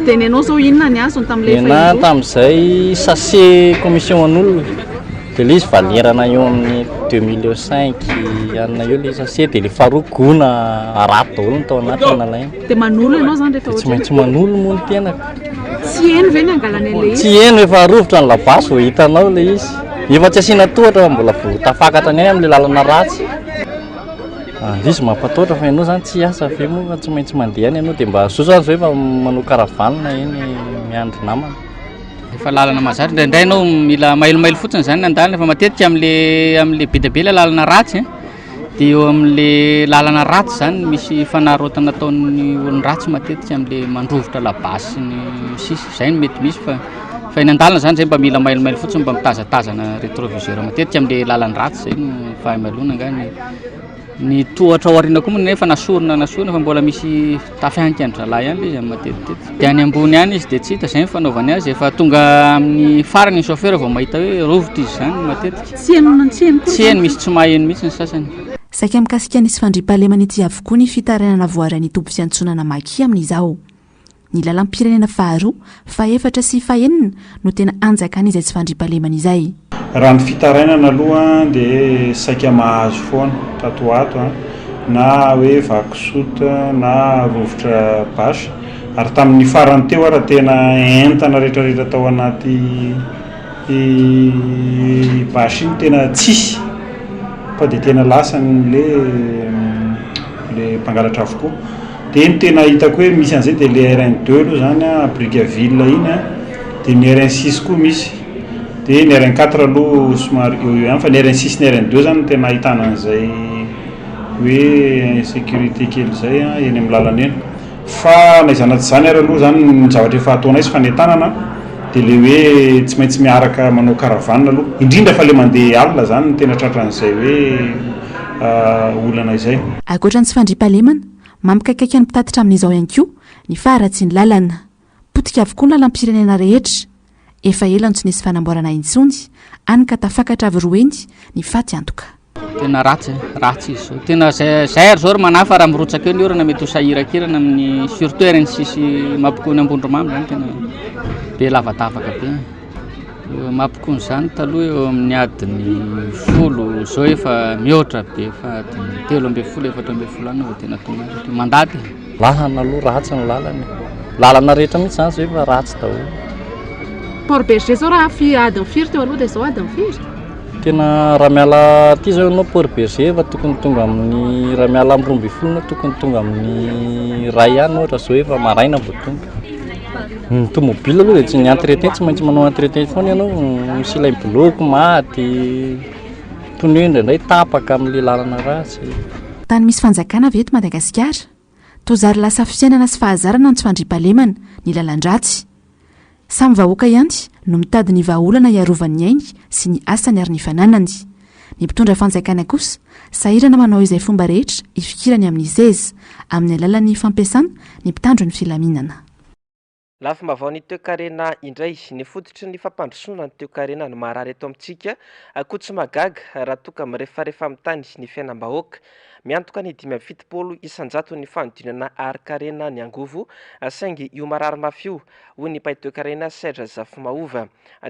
Dia ny anao izao inona ny azony tamin'ilay efa Ny ahy indroa? tamin'izay sachet commission an'olona. Dia ilay izy valerana eo amin'ny 2005 anona eo ilay sachet dia ilay faharoa gona harato daholo ny tao anatiny nalaina. Dia manolo ianao izany rehefa Dia tsy ohatra maintsy manolo moa ny tenako. Tsy heno ve ny angalana an'ilay izy? Tsy heno efa rovitra ny labasy vao hitanao ilay izy. Efa tsy asiana tohatra fa mbola vao tafakatra ny ahy amin'ilay lalana ratsy. Ah, ilay izy mampatahotra fa ianao izany tsy hiasa ve moa fa tsy maintsy mandeha any ianao dia mba zao izany zao efa manao caravane eny miandry namana. Efa lalana mahazatra, indraindray ianao mila mailomailo fotsiny izany ny andalana fa matetika amin'le amin'le be dia be ilay lalana ratsy a, dia eo amin'le lalana ratsy izany no misy fanararaotana ataon'ny olon-dratsy matetika amin'le mandrovitra labasy sy ny sisa, izay no mety misy fa fa eny an-dalana izany izay mba mila mailomailo fotsiny mba mitazatazana rétroviseur matetika amin'le lalan-dratsy izay no fahamailoana angaha ny Ny tohatra ao aoriana koa moa nefa nasorina nasorina fa mbola misy tafihanika an-dralahy ihany ilay izy amin'ny matetitetika. Dia any ambony any izy dia tsy hita, izay ny fanaovany azy. Efa tonga amin'ny farany ny chauffeur vao mahita hoe rovitra izy izany matetika. Tsy heno tsy heno koa Tsy heno, misy tsy maheno mihitsy ny sasany. Saika mikasika ny tsy fandriampahalemana ity avokoa ny fitarainana voarain'ny toby fiantsonana Maki amin'izao. Ny lalam-pirenena faharoa, fahefatra sy fahenina no tena anjakan'izay tsy fandriampahalemana izay. Raha ny fitarainana aloha dia saika mahazo foana tato ho ato na hoe vaky soute na rovitra bâche ary tamin'ny farany teo ara tena entana rehetrarehetra tao anaty bâche iny tena tsisy fa dia tena lasan'le le mpangalatra avokoa. Dia ny tena hitako hoe misy an'izay dia le RN deux aloha izany an, Brickaville iny an, dia ny RN six koa misy, dia ny RN quatre aloha somary eo eo ihany fa ny RN six sy ny RN deux izany no tena ahitana an'izay hoe insécurité kely izay an eny amin'ny lalana eny. Fa na izany na tsy izany ary aloha izany ny zavatra efa ataonay sy fanentanana dia le hoe tsy maintsy miaraka manao caravane aloha, indrindra fa le mandeha alina izany no tena tratran'izay hoe olana izay. Ankoatra ny tsy fandriampahalemana, mampikaikaika ny mpitatitra amin'izao ihany koa ny faharatsian'ny lalana. Potika avokoa ny lalam-pirenena rehetra. Efa ela no tsy nisy fanamboarana intsony, hany ka tafakatra avo roa heny ny faty antoka. Tena ratsy e, ratsy izy zao. Tena zay zay ary zao ry manahy fa raha mirotsaka eo ny orana mety ho sahirakirana amin'ny surtout RN6 Mampikony Ambondromamy zany tena be lavadavaka be. Mampikony zany taloha eo amin'ny adiny folo zao efa mihoatra be efa adiny 13 14 any vao tena tonga any satria mandady. Lalana aloha ratsy ny lalana e. Lalana rehetra mihitsy zany zao efa ratsy daholo. Port Bergé zao raha fi adiny firy teo aloha dia zao adiny firy? Tena raha miala aty zao ianao Port Bergé efa tokony tonga amin'ny raha miala amin'ny 12 ianao tokony tonga amin'ny iray any ohatra zao efa maraina vao tonga. Ny tomobile aloha dia tsy ny entretien tsy maintsy manao entretien foana ianao, misy ilay bloky maty, pneu indraindray tapaka amin'ilay lalana ratsy. Tany misy fanjakana ve eto Madagasikara? Toa zary lasa fiainana sy fahazarana ny tsy fandriampahalemana, ny lalan-dratsy. Samy vahoaka ihany no mitady ny vahaolana hiarovany ny ainy sy ny asany ary ny fananany. Ny mpitondra fanjakana kosa sahirana manao izay fomba rehetra hifikirany amin'ny seza, amin'ny alalan'ny fampiasana ny mpitandro ny filaminana. Lafim-baovao ny toekarena indray. Ny fototry ny fampandrosoana ny toekarena no maharary eto amintsika, koa tsy mahagaga raha toa ka mirefarefa amin'ny tany ny fiainam-bahoaka. Miantoka ny 75 isan-jaton'ny fanodinana harin-karena ny angovo, saingy io marary mafy io, hoy ny mpahay toekarena Serge Zafimahova.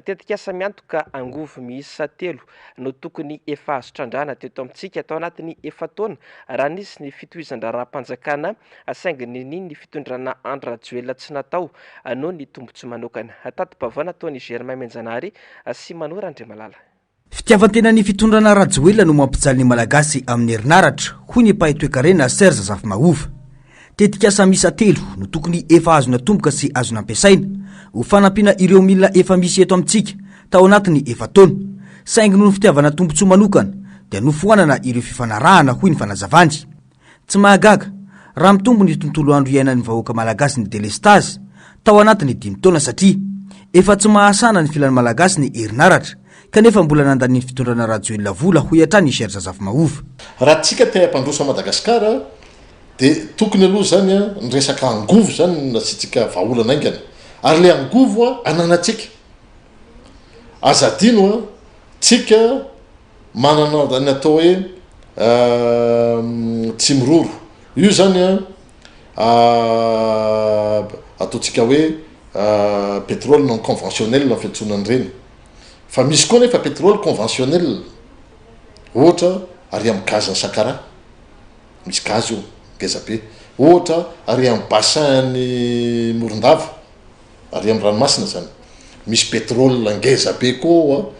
Tetikasa miantoka angovo miisa telo no tokony efa azo trandrahana teto amintsika tao anatin'ny efa-taona raha nisy ny fitohizan-draharaham-panjakana saingy ninian'ny fitondrana Andry Rajoelina tsy natao noho ny tombontsoa manokana. Tati-baovao nataon'i Germain Menjanahary sy Mano Randriamalala. Fitiavan-tenan'ny fitondrana Rajoelina no mampijaly ny Malagasy amin'ny herinaratra, hoy ny mpahay toekarena Serge Zafimahova. Tetikasa miisa telo no tokony efa azo natomboka sy azo nampiasaina ho fanampiana ireo milina efa misy eto amintsika tao anatin'ny efa-taona. Saingy noho ny fitiavana tombontsoa manokana dia nofoanana ireo fifanarahana, hoy ny fanazavany. Tsy mahagaga raha mitombo ny tontolo andro iainan'ny vahoaka malagasy ny delestazy tao anatin'ny dimy taona satria efa tsy mahasahana ny filan'ny malagasy ny herinaratra kanefa mbola nandanian'ny fitondrana Rajoelina vola hoy hatrany i Serge Zafimahova. Raha tsika te hampandroso an'i Madagasikara dia tokony aloha zany ny resaka angovo zany no nasiantsika vahaolana haingana ary le angovo ananantsika aza adino an tsika manana ny atao hoe tsimiroro io zany an ataontsika hoe pétrole non conventionnel ny fiantsoana an'ireny fa misy koa nefa pétrole conventionnel ohatra ary amin'ny gaz ny Sakara misy gaz io ngeza be ohatra ary amin'ny bassin ny Morondava Ary amin'ny ranomasina izany. Misy pétrole ngeza be koa ao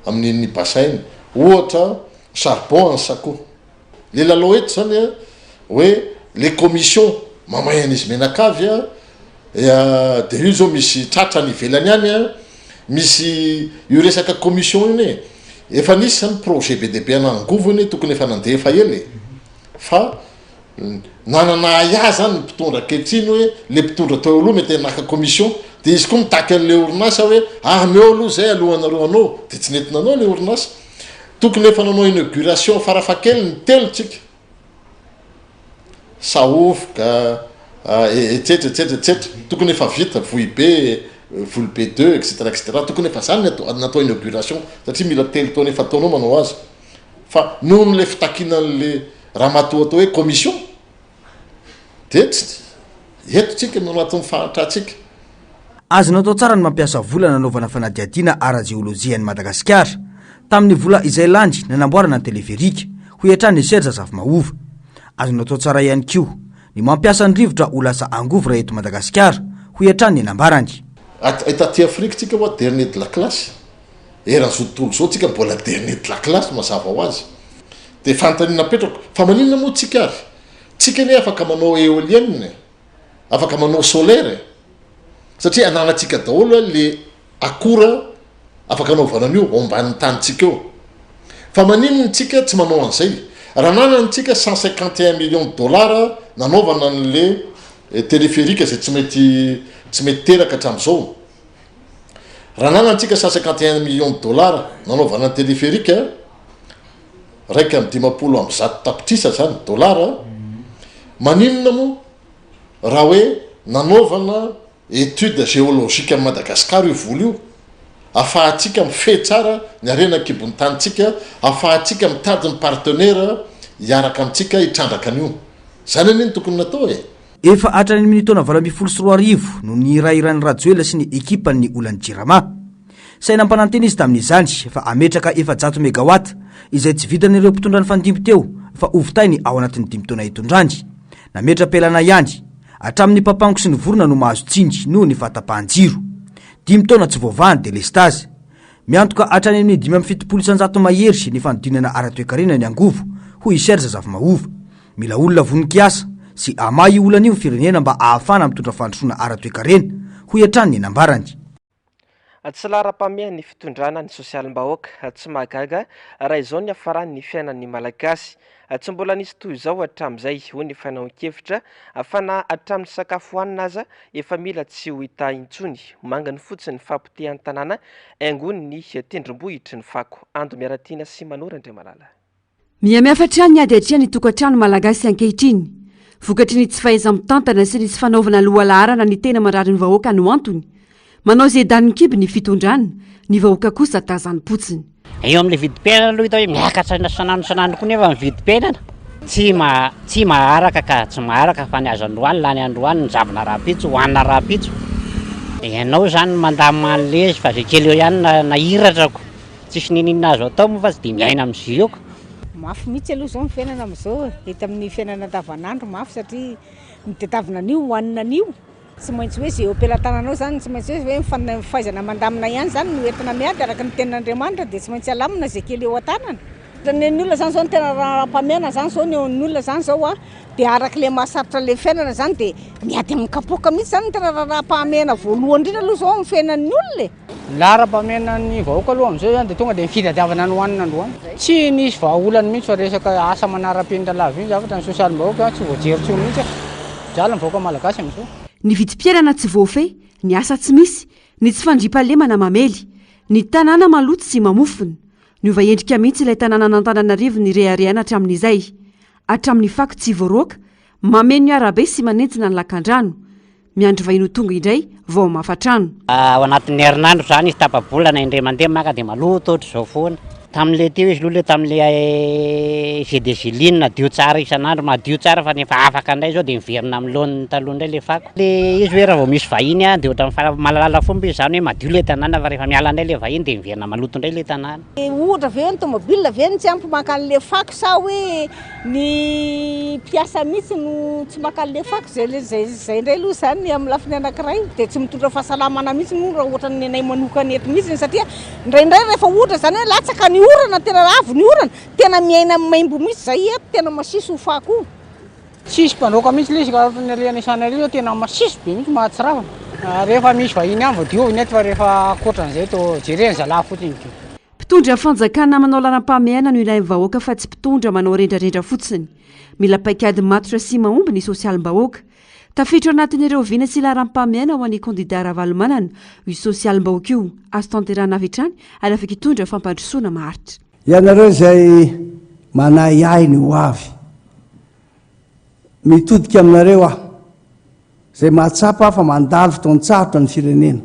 amin'iny bassin iny. Ohatra charbon any Sakoa. Le lalao eto zany a, hoe le commission mamay an'izy mianakavy a, de io zao misy tratra any ivelany any a, misy io resaka commission io anie, efa nisy zany projet be dia be ana angovo anie tokony efa nandeha efa ela e, fa Nanana ahiahy zany ny mpitondra ankehitriny hoe le mpitondra teo aloha mety naka commission de izy koa mitaky an'le orinasa hoe ameo aloha zay alohanareo hanao de tsy nety nanao le orinasa. Tokony efa nanao inauguration farafahakeliny telo tsika. Sahovoka, etsetra etsetra etsetra. Tokony efa vita Vohibe, Volobe deux etc etc. Tokony efa zany ny natao inauguration satria mila telo taona efa-taona eo manao azy. Fa noho le fitakiana an'le ramatoa atao hoe commission de tsy eto tsika no anatin'ny fahantrantsika. Azo natao tsara ny mampiasa vola nanaovana fanadihadiana ara-jeolojia an'i Madagasikara, tamin'ny vola izay lany nanamboarana ny teleferika, hoy hatrany i Serge Zafimahova. Azo natao tsara ihany koa ny mampiasa ny rivotra ho lasa angovo raha eto Madagasikara, hoy hatrany ny nambarany. Aty Afrika tsika hoa dernier de la classe. Eran'izao tontolo izao tsika mbola dernier de la classe mazava ho azy. Dia fanontaniana apetrako, fa maninona moa tsika ary? Tsika anie afaka manao eolienne e, afaka manao solaire e, satria ananantsika daholo le akora afaka anaovana an'io ao ambanin'ny tanintsika eo. Fa maninona tsika tsy manao an'izay? Raha ananantsika 151 millions de dollars nanaovana an'le téléphérique izay tsy mety tsy mety teraka hatramin'izao, Raha ananantsika 151 millions de dollars nanaovana ny téléphérique, 151 tapitrisa zany dollars, maninona moa raha hoe nanaovana étude géologique an'i Madagascar io vola io, afahantsika mifehy tsara ny harena an-kibon'ny tanintsika, afahantsika mitady ny partenaire hiaraka amintsika hitrandraka an'io. Zany anie no tokony natao e! Efa hatrany amin'ny taona 2018 no nihirahiran'i Rajoelina sy ny ekipany ny olan'ny Jirama. Sahy nampanantena izy tamin'izany fa hametraka 400 megawatt, izay tsy vitan'ireo mpitondra nifandimby teo fa hovitainy ao anatin'ny dimy taona hitondrany. Nametra-pialana ihany. Hatramin'ny papango sy ny vorona no mahazo tsiny noho ny fahatapahan-jiro. Dimy taona tsy voavaha ny delestazy. Miantoka hatrany amin'ny 75% mahery ny fanodinana ara-toekarena ny angovo, hoy i Serge Zafimahova. Mila olona vonon-kiasa sy hamaha io olana io ny firenena mba hahafahana mitondra fandrosoana ara-toekarena, hoy hatrany ny nambarany. Tsy laharam-pahamehan'ny fitondrana ny sosialim-bahoaka. Tsy mahagaga raha izao ny hiafaran'ny fiainan'ny Malagasy. Tsy mbola nisy toy izao hatramin'izay, hoy ny fanehoan-kevitra, fa na hatramin'ny sakafo hohanina aza efa mila tsy ho hita intsony. Manginy fotsiny ny fahapotehan'ny tanàna, haingon'ny tendrombohitry ny fako. Ando Miaratiana sy Manoro Andriamalala. Mihamafy hatrany ny ady atrehan'ny tokantrano malagasy ankehitriny. Vokatry ny tsy fahaiza-mitantana sy ny tsy fanaovana lohalaharana ny tena marary ny vahoaka no antony. Manao izay danin'ny kibo ny fitondrana, ny vahoaka kosa tazanim-potsiny. Eo amin'ilay vidim-piainana aloha hita hoe miakatra isan'andro isan'andro koa nefa ny vidim-piainana. Tsy ma- tsy maharaka ka, tsy maharaka fa ny azo androany lany androany, ny zavona rahampitso hohanina rahampitso. Ianao izany mandamina an'ilay izy fa izay kely eo ihany na- nahiratra ko. Tsisy ninininona azo atao moa fa tsy dia miaina amin'ny jus eo ka. Mafy mihitsy aloha izao ny fiainana amin'izao e, eto amin'ny fiainana andavanandro mafy satria ny tadiavina anio hohanina anio, tsy maintsy hoe izay eo am-pelatananao izany, tsy maintsy hoe ny fahaizana mandamina ihany izany no entina miady araka ny tenin'Andriamanitra dia tsy maintsy alamina izay kely eo an-tanana. Ny an'ny olona izany izao ny tena raharaham-pahamehana izany izao ny eo amin'ny olona izany izao an, dia araka ilay mahasarotra ilay fiainana izany dia miady amin'ny kapoaka mihitsy izany no tena raharaham-pahamehana voalohany indrindra aloha izao amin'ny fiainan'ny olona e. Ny laharam-pahamehana ny vahoaka aloha amin'izao izany dia tonga dia ny fitadiavana ny hohanina androany. Tsy nisy vahaolana mihitsy fa resaka asa manara-penitra lava iny zavatra ny sosialim-bahoaka tsy voajery intsony mihitsy. Mijaly ny vahoaka malagasy amin'izao. Ny vidim-piainana tsy voafehy, ny asa tsy misy, ny tsy fandriampahalemana mamely, ny tanàna maloto sy mamofona. Niova endrika mihitsy ilay tanànan'Antananarivo nireharehana hatramin'izay. Hatramin'ny fako tsy voaroaka, mameno ny arabe sy manentsina ny lakandrano. Miandry vahiny ho tonga indray vao hamafa trano. Ao anatin'ny herinandro izany izy tapa-bolana indray mandeha maka dia maloto ohatr'izao foana. Tamin'ilay teo izy aloha ilay tamin'ilay GDG line nadio tsara isan'andro, madio tsara fa rehefa afaka indray izao dia miverina amin'ny laoniny taloha indray ilay fako. Ilay izy hoe raha vao misy vahiny dia ohatran'ny fa mahalala fomba izy izany hoe madio ilay tanàna fa rehefa miala indray ilay vahiny dia miverina maloto indray ilay tanàna. Ohatra ve ny tomobile ve no tsy ampy maka an'ilay fako sa hoe Ny mpiasa mihitsy no tsy maka an'ilay fako, izay izay izay indray aloha izany amin'ny lafiny anankiray dia tsy mitondra fahasalamana mihitsy moa raha ohatra ny anay manokana eto mihitsy satria indraindray rehefa ohatra izany hoe latsaka ny orana, tena avy ny orana, tena miaina amin'ny maimbo mihitsy izay eto, tena masiso io fako io. Tsisy mpandroaka mihitsy ilay izy ka ohatran'ny alehan'ny isan'arivo zao tena masiso be mihitsy mahatsiravina. Rehefa misy vahiny ihany vao diovina eto fa rehefa ankoatran'izay toa jerena zalahy fotsiny dia. Mpitondra fanjakana manao laharam-pahamehana no ilain'ny vahoaka fa tsy mpitondra manao rendrarendra fotsiny. Mila paikady matotra sy mahomby ny sosialim-bahoaka. Tafiditra ao anatin'ireo vina sy laharam-pahamehana ho an'ny kandida Ravalomanana io sosialim-bahoaka io. Azo tanterahina avy hatrany ary afaka hitondra fampandrosoana maharitra. Ianareo izay manahiahy ny ho avy, mitodika aminareo aho, izay mahatsapa fa mandalo fotoan-tsarotra ny firenena.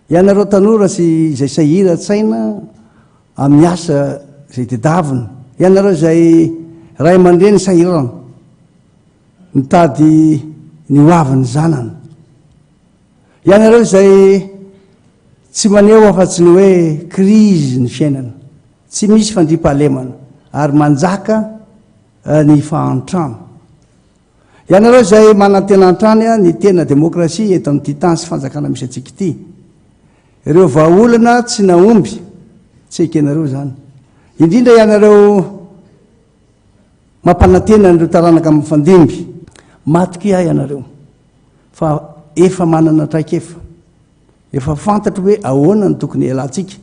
Ianareo tanora sy izay sahiran-tsaina amin'ny asa izay tedavina, ianareo izay ray aman-dreny sahirana mitady ny ho avin'ny zanany, ianareo izay tsy maneho afa-tsy ny hoe krizy ny fiainana, tsy misy fandriampahalemana ary manjaka ny fahantrana. Ianareo izay manantena hatrany ny tena demokrasia eto amin'ity tany sy fanjakana misy antsika ity, ireo vahaolana tsy nahomby, tsy ekenareo izany. Indrindra ianareo mampanantena an'ireo taranaka mifandimby. Matokia ianareo fa efa manana traikefa. Efa fantatro hoe ahoana no tokony hialantsika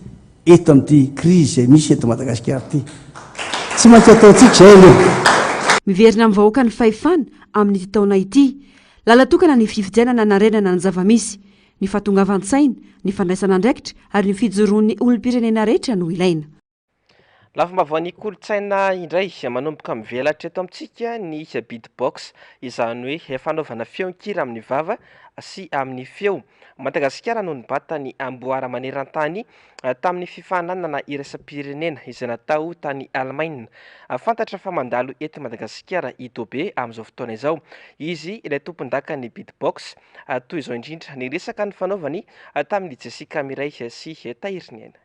eto amin'ity krizy izay misy eto Madagasikara ity. Tsy maintsy ataontsika izay aloha. Miverina amin'ny vahoaka ny fahefana amin'ity taona ity. Lalan-tokana ny fifidianana hanarenana ny zava-misy. Ny fahatongavan-tsaina, ny fandraisana andraikitra ary ny fijoroan'ny olom-pirenena rehetra no ilaina. Lafim-baovaon'ny kolontsaina indray, manomboka mivelatra eto amintsika ny beatbox, izany hoe fanaovana feon-kira amin'ny vava sy amin'ny feo. Madagasikara no nibata ny amboara maneran-tany tamin'ny fifaninanana iraisam-pirenena izay natao tany Alemaina. Fantatra fa mandalo eto Madagasikara i Dobé amin'izao fotoana izao. Izy ilay tompondakan'ny beatbox. Toy izao indrindra ny resaka nifanaovany tamin'i Jessica Mireille sy Tahiriniaina.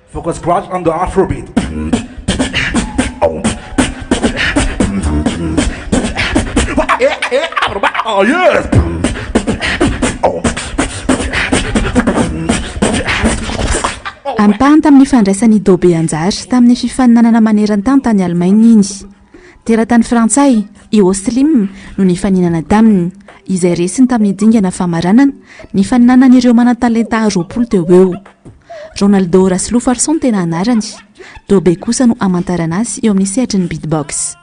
Focus scratch on the afrobeat. Oh yes. Ampahany tamin'ny fandraisan'i Dobé anjara tamin'ny fifaninanana maneran-tany tany Alemaina iny. Teratany frantsay, i Oslim no nifaninana taminy, izay resiny tamin'ny dingana famaranana nifaninanan'ireo manan-talenta 20 teo ho eo. Ronaldo Rasolofarson tena anarany, Dobé kosa no amantarana azy eo amin'ny sehatry ny beatbox.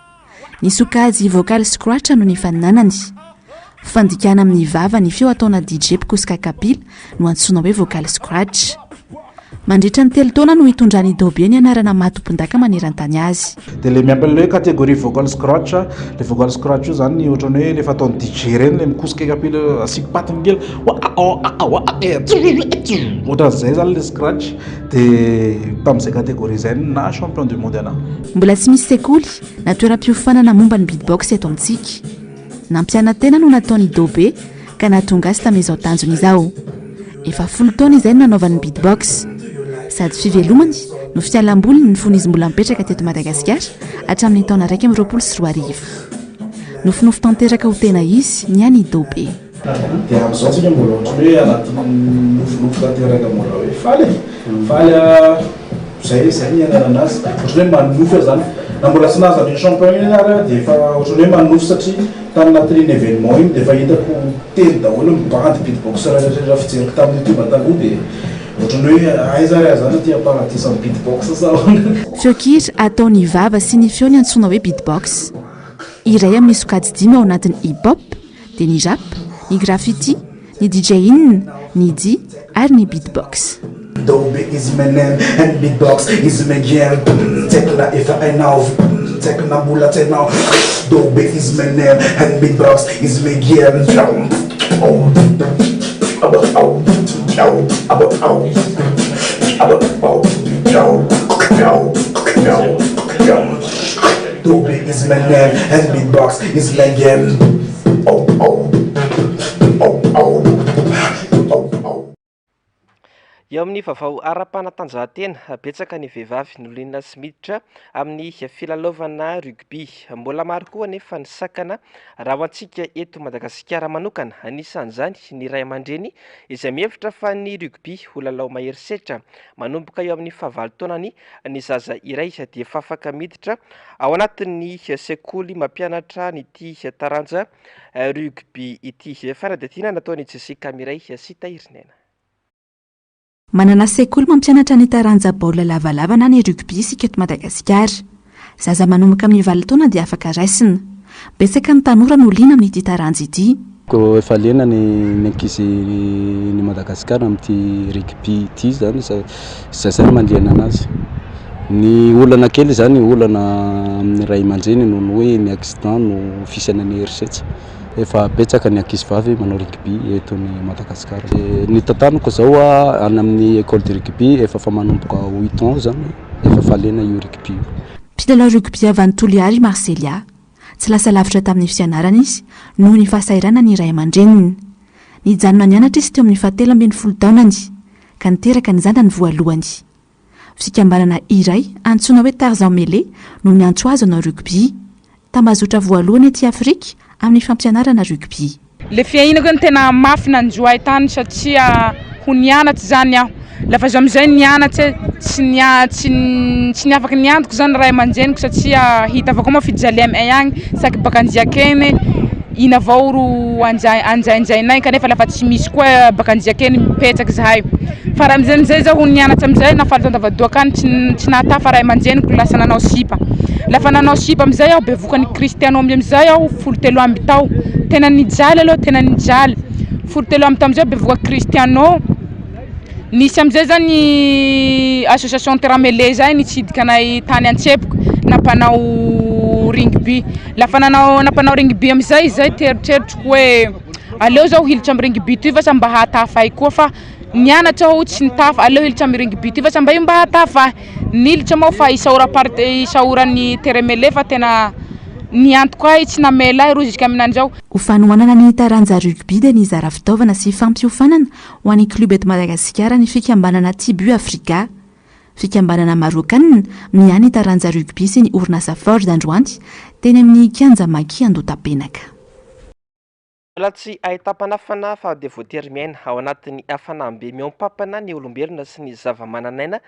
Ny sokajy vocal scratch no nifaninanany. Fandikana amin'ny vava ny feo ataona DJ mpikosoka kapila no antsoina hoe vocal scratch. Mandritra ny telo taona no hitondran'i Dobie ny anarana maha tompondaka maneran-tany azy. Dia ilay miampy an'ilay hoe catégorie vocal scratch, ilay vocal scratch io izany ohatran'ny hoe ilay fataon'ny DJ ireny ilay mikosoka kapila asiako patiny kely ohatran'izay izany ilay scratch. Dia tamin'izay catégorie izay no naha champion du monde anà. Mbola tsy misy sekoly na toeram-piofanana momba ny beatbox eto amintsika. Nampiana-tena no nataon'i Dobé ka nahatonga azy tamin'izao tanjony izao. Efa folo taona izay no nanaovany ny beatbox. Sady fivelomany no fialamboliny fony izy mbola nipetraka teto Madagasikara hatramin'ny taona 2021. Nofinofy tanteraka ho tena izy ny an'i Dobé. Dia amin'izao tsika mbola ohatran'ny hoe anatin'ny nofinofy tanteraka mbola hoe faly e! Faly aho, zay zay ny iainana anazy, ohatran'ny hoe manonofy aho zany, na mbola tsy nahazo an'iny champion iny ary aho dia efa ohatran'ny hoe manonofy satria tany anatin'iny événement iny dia efa hitako teny daholo ny bandy beatboxer rehetra fijeriko tamin'ny youtube taloha dia ohatran'ny hoe aiza ary aho zany aty am-paradisan'ny beatbox sa ahoana? Feon-kira ataon'ny vava sy ny feony antsoina hoe beatbox. Iray amin'ny sokajy dimy ao anatin'ny hip-hop. dia ny rap, ny graffiti, ny DJing, ny dihy ary ny beatbox. Dobe is my name and beatbox is my game Tsy haiko na efa hainao Tsy haiko na mbola tsy hainao Dobe is my name and beatbox is my game Dobe is my name and beatbox is my game. Eo amin'ny vaovao ara-panatanjahantena, betsaka ny vehivavy no liana sy miditra amin'ny filalaovana rugby. Mbola maro koa anefa ny sakana raha ho antsika eto Madagasikara manokana. Anisan'izany ny ray aman-dreny izay mihevitra fa ny rugby ho lalao mahery setra. Manomboka eo amin'ny fahavalo taonany ny zaza iray dia efa afaka miditra ao anatin'ny sekoly mampianatra an'ity taranja rugby ity. Fanadihadiana nataon'i Jessica Mireille sy Tahiriniaina. Manana sekoly mampianatra ny taranja baolina lavalava na ny rugby isika eto Madagasikara. Zaza manomboka amin'ny valo taona dia afaka raisina. Betsaka ny tanora no liana amin'ity taranja ity. Koa efa liana ny ny ankizy ny Madagasikara amin'ity rugby ity zany zay zay no mahaliana anazy. Ny olana kely zany olana amin'ny ray aman-dreny noho ny hoe ny accident no fisian'ny herisetra. Efa betsaka ny ankizy vavy manao rugby eto ny Madagasikara. Ny tantaniko zao any amin'ny école de rugby efa efa manomboka huit ans zany efa efa liana io rugby io. Mpilalao rugby avy any Toliara i Marcelia. Tsy lasa lavitra tamin'ny fianarana izy noho ny fahasahiranan'ny ray aman-dreniny. Nijanona nianatra izy teo amin'ny fahatelo ambinifolo taonany, ka niteraka ny zanany voalohany. Fikambanana iray antsoina hoe Tarzan Mele no niantso azy hanao rugby. Tambazotra voalohany aty Afrika amin'ny fampianarana rugby. Le fiainako zany tena mafy nanjo ahy tany satria ho nianatry zany aho, lafa zaho amizay nianatse tsy nia- tsy tsy niafaky niantoko zany ray aman-dreniko satria hita avao koa moa fijalia aminay agny saky baka anjiaka eny iny avao ro anja- anjainjainay kanefa lafa tsy misy koa baka anjiaka eny mipetraky zahay. Fa raha amizay amizay zaho nianatra amizay nafaly tantavadoha akany tsy tsy nahatafa ray aman-dreniko lasa nanao sipa. Lafa nanao sipa amizay aho bevokan'i Cristiano amizay aho 13 amby tao, tena nijaly aloha tena nijaly, 13 amby tao amizay bevoka Cristiano, nisy amizay zany association Teramele zay nitsidika anay tany Antsepoka nampanao rugby, lafa nanao nampanao rugby amizay zay teritreritiko hoe aleo zaho hilitra amy rugby toy vasa mba hahatafa ahy koa fa nianatra aho tsy nitafa aleo hilitra amy rugby ty vasa mba io mba hahatafa ahy, nilitra moa fa isaora part- isaoran'ny Teremele fa tena niantoka ahy tsy namela ahy rozy jusqu'à aminanizao. Ho fanohanana ny taranja rugby dia nizara fitaovana sy fampiofanana ho an'ny club eto Madagasikara ny fikambanana Tibu Africa. Fikambanana Marokanina miahy ny taranja rugby sy ny orinasa Ford androany teny amin'ny kianja Maki Andohatapenaka. Mbola tsy ahitam-panafana fa dia voatery miaina ao anatin'ny hafanam-be mihoam-pampana ny olombelona sy ny zava-manan'aina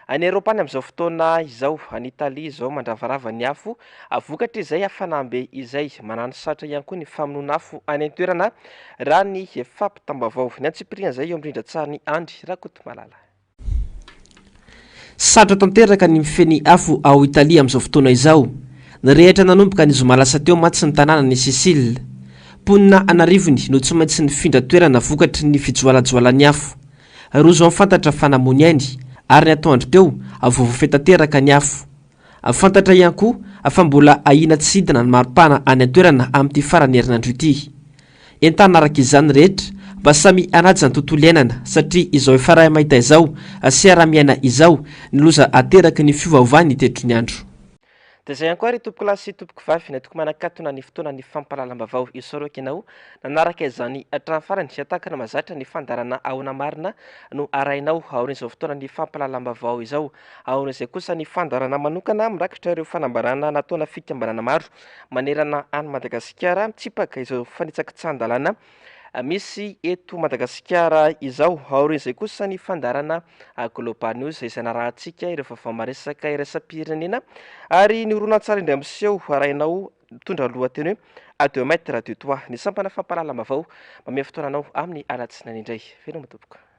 any Eoropa any amin'izao fotoana izao. Any Italia izao mandravarava ny afo vokatr'izay hafanam-be izay. Manano sarotra ihany koa ny famonoana afo any an-toerana raha ny fampitam-baovao. Ny antsipirian'izay eo amin'ny rindran-tsarin'i Andry Rakotomalala. Sarotra tanteraka ny mifehy ny afo ao Italia amin'izao fotoana izao. Nirehitra nanomboka ny zoma lasa teo mantsy ny tanànan'i Sicile. Mponina an'arivony no tsy maintsy nifindra toerana vokatry ny fijoalajoalan'ny afo. Roa izao fantatra fa namoy ny ainy, ary ny atoandro teo vao voafehy tanteraka ny afo. Fantatra ihany koa fa mbola ahiana tsy hidina ny maripana any an-toerana amin'ity faran'ny herinandro ity. Entanina araka izany ny rehetra mba samy hanaja ny tontolo iainana satria izao efa raha mahita izao sy ara-miaina izao ny loza ateraky ny fiovaovan'ny toetry ny andro. Dia izay ihany koa ry tompokolahy sy tompokovavy nentiko manakatona ny fotoanan'ny fampahalalam-baovao. Isaorako ianao nanaraka izany hatramin'ny farany. Tahaka ny mahazatra ny fandaharana Ahoana Marina no arahinao aorian'izao fotoanan'ny fampahalalam-baovao izao. Aorian'izay kosa ny fandaharana manokana mirakitra ireo fanambarana nataona fikambanana maro manerana an'i Madagasikara mitsipaka izao fanitsakitsahan-dalàna misy eto Madagasikara izao. Aorian'izay kosa ny fandaharana Global News izay narahantsika ireo vaovao maresaka iraisam-pirenena ary ny horonantsary indray miseho arahinao mitondra lohateny hoe À deux mètres de toi. Ny sampana fampahalalam-baovao mamehy fotoana anao amin'ny alatsinainy indray. Veloma tompoko.